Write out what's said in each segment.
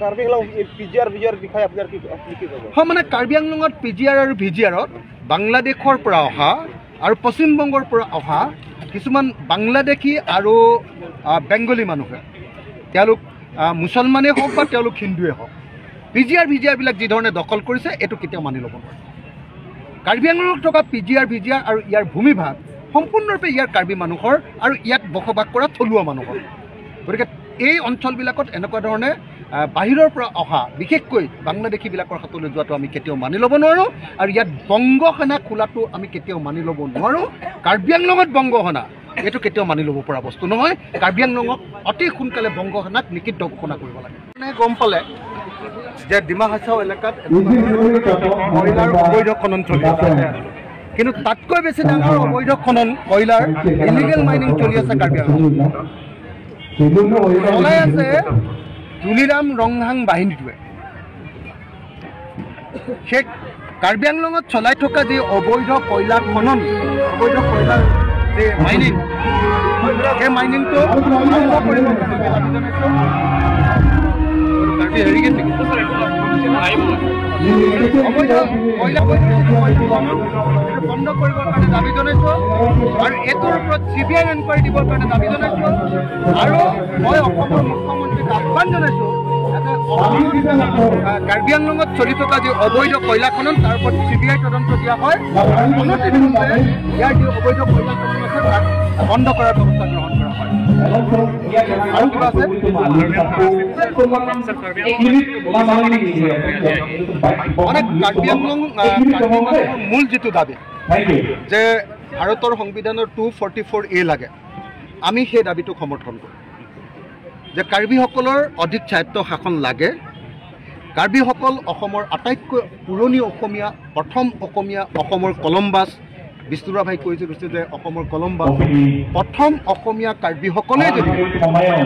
Karbi Anglong PGR VGR বিষয়ে আপোনাৰ কি আপুনি কি ক'ব? হয়, মানে কাৰ্বি আংলঙত পিজিআৰ আৰু ভিজিআৰত বাংলাদেশৰ পৰা অহা আৰু পশ্চিমবংগৰ পৰা অহা কিছুমান বাংলাদেশী আৰু বেংগলী মানুহে, তেওঁলোক মুছলমানেই হওক বা তেওঁলোক হিন্দুৱে হওক, পিজিআৰ ভিজিআৰবিলাক যিধৰণে দখল কৰিছে এইটো কেতিয়াও মানি ল'ব নোৱাৰে। কাৰ্বি আংলঙত থকা পিজিআৰ ভিজিআৰ আৰু ইয়াৰ ভূমিভাগ সম্পূৰ্ণৰূপে ইয়াৰ কাৰ্বি মানুহৰ আৰু ইয়াত বসবাস কৰা থলুৱা মানুহৰ। গতিকে এই অঞ্চলবিলাকত এনেকুৱা ধৰণে বাহিৰৰ পৰা অহা বিশেষকৈ বাংলাদেশীবিলাকৰ হাতলৈ যোৱাটো আমি কেতিয়াও মানি ল'ব নোৱাৰোঁ আৰু ইয়াত বংগসেনা খোলাটো আমি কেতিয়াও মানি ল'ব নোৱাৰোঁ। কাৰ্বি আংলঙত বংগসেনা এইটো কেতিয়াও মানি ল'ব পৰা বস্তু নহয়। কাৰ্বি আংলঙক অতি সোনকালে বংগসেনাক নিষিদ্ধ ঘোষণা কৰিব লাগে। মানে গম পালে যে ডিমা হাছাও এলেকাত কয়লাৰ অবৈধ খনন চলি আছে, কিন্তু তাতকৈ বেছি ডাঙৰ অবৈধ খনন কয়লাৰ ইলিগেল মাইনিং চলি আছে কাৰ্বি আংলঙত। চলাই আছে তুলিৰাম ৰংহাং বাহিনীটোৱে। সেই কাৰ্বি আংলঙত চলাই থকা যি অবৈধ কয়লা খনন, অবৈধ কয়লাৰ যি মাইনিং, সেই মাইনিংটো বন্ধ কৰিবৰ কাৰণে আমি দাবী জনাইছোঁ। কাৰ্বি হেৰিগেট নেকি? অবৈধ কয়লা বন্ধ কৰিবৰ কাৰণে দাবী জনাইছোঁ আৰু এইটোৰ ওপৰত চিবিআই এনকুৱাৰী দিবৰ কাৰণে দাবী জনাইছোঁ। আৰু মই অসমৰ মুখ্যমন্ত্ৰীক আহ্বান জনাইছোঁ যাতে কাৰ্বি আংলঙত চলি থকা যি অবৈধ কয়লা খনন তাৰ ওপৰত চিবিআই তদন্ত দিয়া হয়। অনতিবিলম্বে ইয়াৰ যি অবৈধ কয়লা খনন আছে তাক বন্ধ কৰাৰ ব্যৱস্থা গ্ৰহণ কৰা হয়। আৰু কিবা আছে? মানে কাৰ্বি আংলং মূল যিটো দাবী যে ভাৰতৰ সংবিধানৰ 244A লাগে, আমি সেই দাবীটোক সমৰ্থন কৰোঁ যে কাৰ্বিসকলৰ অধিক স্বায়ত্ত শাসন লাগে। কাৰ্বিসকল অসমৰ আটাইতকৈ পুৰণি অসমীয়া, প্ৰথম অসমীয়া, অসমৰ কলম্বাছ, বিষ্ণুৰা ভাই কৈছে যে অসমৰ কলম্বাছ, প্ৰথম অসমীয়া কাৰ্বিসকলে যদি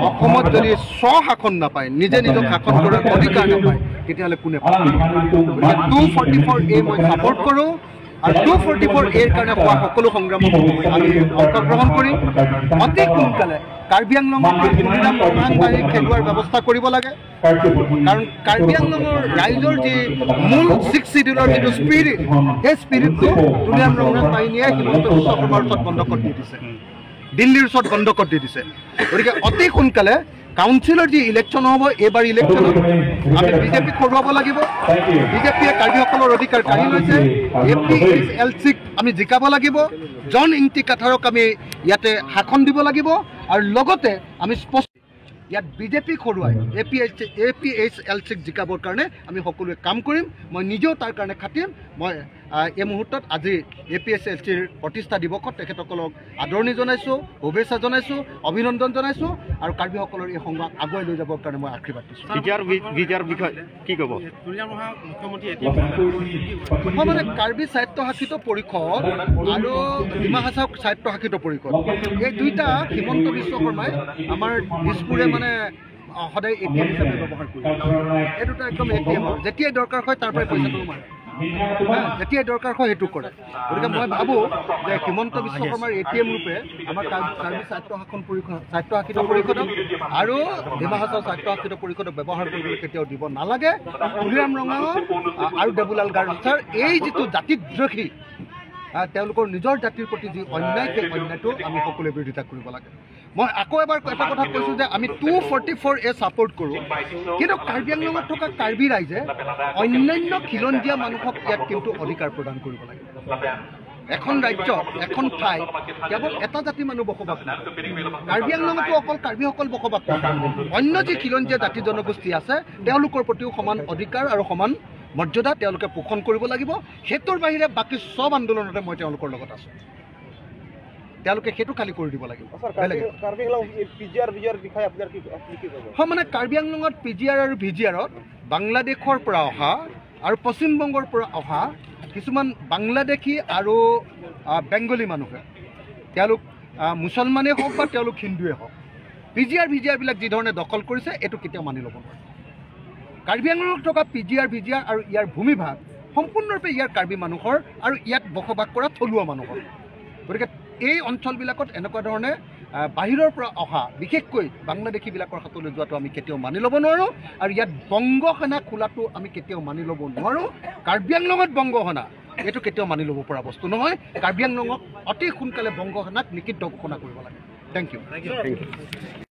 অসমত যদি স্বশাসন নাপায়, নিজে নিজক শাসন কৰাৰ অধিকাৰ নাপায়, তেতিয়াহ'লে কোনে পাব? 244A মই ছাপৰ্ট কৰোঁ আৰু 244Aৰ কাৰণে হোৱা সকলো সংগ্ৰামত আমি অংশগ্ৰহণ কৰিম। অতি সোনকালে কাৰ্বি আংলঙৰ পৰা তুলিৰাম ৰংহাং বাহিনী খেলোৱাৰ ব্যৱস্থা কৰিব লাগে। কাৰণ কাৰ্বি আংলঙৰ ৰাইজৰ যি মূল 6 চিডিউলৰ যিটো স্পিৰিট, সেই স্পিৰিটটো তুলিৰাম ৰংহাং বাহিনীয়ে হিমন্ত বিশ্ব শৰ্মাৰ ওচৰত বন্ধকত দি দিছে, দিল্লীৰ ওচৰত বন্ধকত দি দিছে। গতিকে অতি সোনকালে কাউন্সিলৰ যি ইলেকশ্যন হ'ব, এইবাৰ ইলেকশ্যনত আমি বিজেপিক হৰুৱাব লাগিব। বিজেপিয়ে কাৰ্বিসকলৰ অধিকাৰ কাঢ়ি লৈছে। APHLCক আমি জিকাব লাগিব। জন ইংটি কাথাৰক আমি ইয়াতে শাসন দিব লাগিব। আৰু লগতে আমি স্পষ্ট ইয়াত বিজেপিক হৰুৱাই APHLCক জিকাবৰ কাৰণে আমি সকলোৱে কাম কৰিম। মই নিজেও তাৰ কাৰণে খাটিম। মই এই মুহূৰ্তত আজি APHLCৰ প্ৰতিষ্ঠা দিৱসত তেখেতসকলক আদৰণি জনাইছোঁ, শুভেচ্ছা জনাইছোঁ, অভিনন্দন জনাইছোঁ আৰু কাৰ্বিসকলৰ এই সংগ্ৰাম আগুৱাই লৈ যাবৰ কাৰণে মই আশীৰ্বাদ দিছোঁ। বিষয়ে কি ক'ব? মই মানে কাৰ্বি স্বায়ত্তশাসিত পৰিষদ আৰু ডিমা হাছাও স্বায়ত্তশাসিত পৰিষদ, এই দুইটা হিমন্ত বিশ্ব শৰ্মাই আমাৰ দিছপুৰে মানে সদায় ATM হিচাপে ব্যৱহাৰ কৰি, এই দুটা একদম ATM, যেতিয়াই দৰকাৰ হয় তাৰ পৰাই পইচাটো মাৰে, যেতিয়াই দৰকাৰ হয় সেইটো কৰে। গতিকে মই ভাবোঁ যে হিমন্ত বিশ্ব শৰ্মাৰ ATM ৰূপে আমাৰ কাৰ্বি স্বায়ত্তশাসন পৰিষদ, স্বায়ত্তশাসিত পৰিষদক আৰু ডিমা হাছাও স্বায়ত্তশাসিত পৰিষদক ব্যৱহাৰ কৰিবলৈ কেতিয়াও দিব নালাগে। তুলিৰাম ৰংহাং আৰু দেবুলাল গাৰ্লচাৰ এই যিটো জাতিদ্ৰোহী, তেওঁলোকৰ নিজৰ জাতিৰ প্ৰতি যি অন্যায়, সেই অন্যায়টো আমি সকলোৱে বিৰোধিতা কৰিব লাগে। মই আকৌ এবাৰ এটা কথা কৈছোঁ যে আমি 244A support কৰোঁ, কিন্তু কাৰ্বি আংলঙত থকা কাৰ্বি ৰাইজে অন্যান্য খিলঞ্জীয়া মানুহক ইয়াত কিন্তু অধিকাৰ প্ৰদান কৰিব লাগে। এখন ৰাজ্যত, এখন ঠাই কেৱল এটা জাতিৰ মানুহ বসবাস নকৰে। কাৰ্বি আংলঙতো অকল কাৰ্বিসকল বসবাস নকৰে, অন্য যি খিলঞ্জীয়া জাতি জনগোষ্ঠী আছে তেওঁলোকৰ প্ৰতিও সমান অধিকাৰ আৰু সমান মৰ্যাদা তেওঁলোকে পোষণ কৰিব লাগিব। সেইটোৰ বাহিৰে বাকী চব আন্দোলনতে মই তেওঁলোকৰ লগত আছোঁ। তেওঁলোকে সেইটো খালী কৰি দিব লাগিব। হয়, মানে কাৰ্বি আংলঙত পিজিআৰ আৰু ভিজিআৰত বাংলাদেশৰ পৰা অহা আৰু পশ্চিমবংগৰ পৰা অহা কিছুমান বাংলাদেশী আৰু বেংগলী মানুহে, তেওঁলোক মুছলমানেই হওক বা তেওঁলোক হিন্দুৱে হওক, পিজিআৰ ভিজিআৰবিলাক যিধৰণে দখল কৰিছে এইটো কেতিয়াও মানি ল'ব নোৱাৰে। কাৰ্বি আংলঙত থকা পিজিআৰ ভিজিআৰ আৰু ইয়াৰ ভূমিভাগ সম্পূৰ্ণৰূপে ইয়াৰ কাৰ্বি মানুহৰ আৰু ইয়াত বসবাস কৰা থলুৱা মানুহৰ। গতিকে এই অঞ্চলবিলাকত এনেকুৱা ধৰণে বাহিৰৰ পৰা অহা বিশেষকৈ বাংলাদেশীবিলাকৰ হাতলৈ যোৱাটো আমি কেতিয়াও মানি ল'ব নোৱাৰোঁ। আৰু ইয়াত বংগ সেনা খোলাটো আমি কেতিয়াও মানি ল'ব নোৱাৰোঁ। কাৰ্বি আংলঙত বংগ সেনা এইটো কেতিয়াও মানি ল'ব পৰা বস্তু নহয়। কাৰ্বি আংলঙক অতি সোনকালে বংগ সেনাক নিষিদ্ধ ঘোষণা কৰিব লাগে। Thank you. Thank you.